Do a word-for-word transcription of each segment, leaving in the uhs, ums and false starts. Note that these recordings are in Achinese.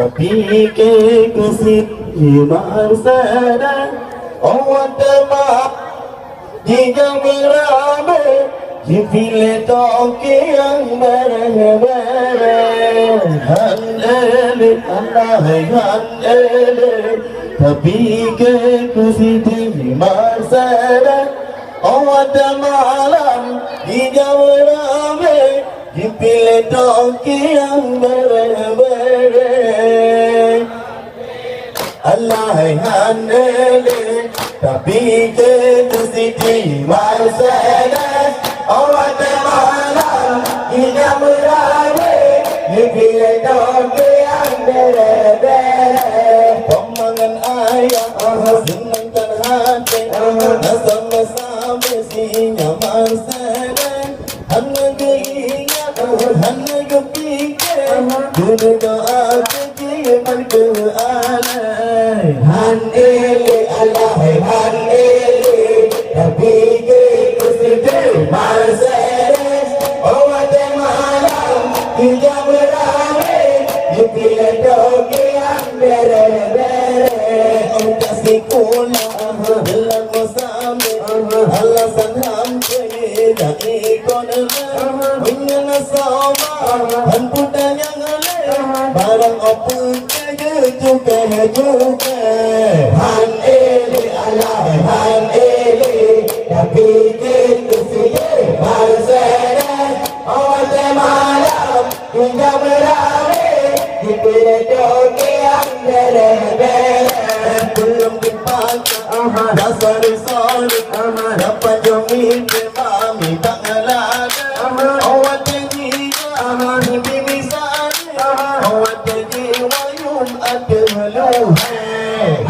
Tapi ke kusit di Marsada, oh, watèe ma jijak meuramè, jipiléh toke nyang bèrèh-bèrèh. Han éléh, alah hai han éléh, tapi ke kusit di Marsada, oh, watèe malam jijak meuramè, jipiléh toke nyang bèrèh-bèrèh. Alah hai han éléh, tapi ke tu Siti Marsedes. Oh, watèe malam, jijak meuramè, jipiléh toke nyang bèrèh-bèrèh. Peumangan ayah, seunang that até, na samé-samé si nyan Marsedes. Hana geuingat, hana geupike, geuneudoa keu jih ban keu aneuk. Han éléh alah hai han éléh, tapi ke kusit di Marsedes. Oh, watèe malam, jijak meuramè, jipiléh toke nyang bèrèh-bèrèh. Oh, ka sikula, bulan Muharram, alasan han Meunyoe na ikot lé, meunyoe na soma, han peue tanyong lé, barang peue ka jeuet cukai-cukai. Han éléh alah hai han éléh, tapi ke tu Siti Marsedes. Oh, watèe malam, jijak meuramè, jipiléh toke nyang bèrèh-bèrèh. Belum dipakai, dah sore-sore, dah pajoh mita mami bak ngon ladèe. Oh, watèe jijak, bibi misaléh, oh, watèe jiwoe yum ateueh luhe.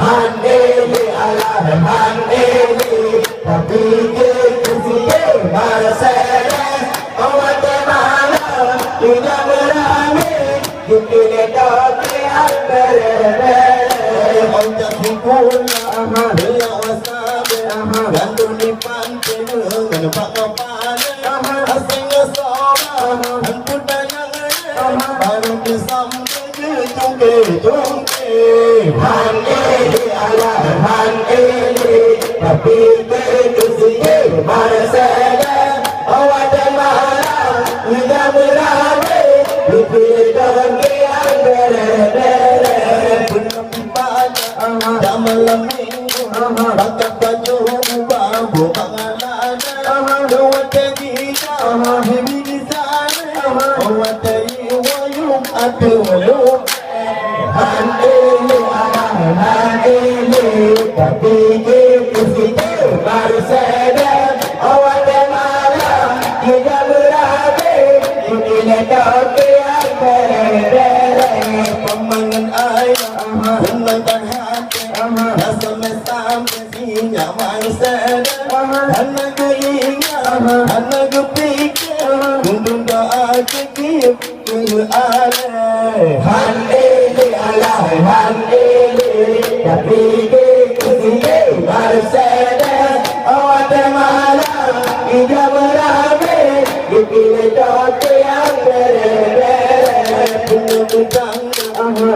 Han éléh alah hai han éléh, tapi ke tu Siti Marsedes. Oh, watèe malam, jijak meuramè, jipiléh toke nyang bèrèh-bèrèh. Oh, ka sikula, beuyak wasabe, gandong di pantai ngon bak kapal. Aséng ngon soma, han peue tanyong lé, barang disambé jeuet cungke-cungke. Han éléh alah han éléh, tapi ke tu Siti Marsedes. Oh, watèe malam, jijak meuramè, jipiléh toke nyang bèrèh-bèrèh. Belum dipakai, dah malam minggu, pakai baju baru bak ngon ladèe. Oh, watèe jijak, bibi misaléh, oh, watèe jiwoe yum ateueh luhe. Han éléh alah hai han éléh, tapi ke tu Siti Marsedes. Oh, watèe malam, jijak meuramè, jipiléh toke nyang bèrèh-bèrèh. Peumangan ayah, seunang that até, dah samé-samé si nyan Marsedes. Hana geuingat, hana geupike, geuneudoa keu jih keu aneuk. Han éléh alah hai han éléh, tapi ke tu Siti Marsedes. Oh, watèe malam, jijak meuramè, jipiléh toke nyang bèrèh-bèrèh. Punya utang,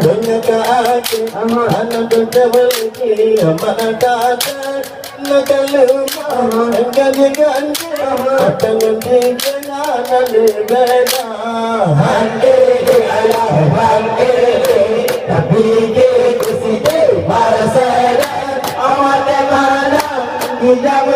punya kaki, anak kecil, mana kata. Na ka leumah, ka jiganja, tangan dikeunong na leubeh na. Han éléh alah han éléh, tapi ke tu Siti Marsedes. Oh, watèe malam, jijak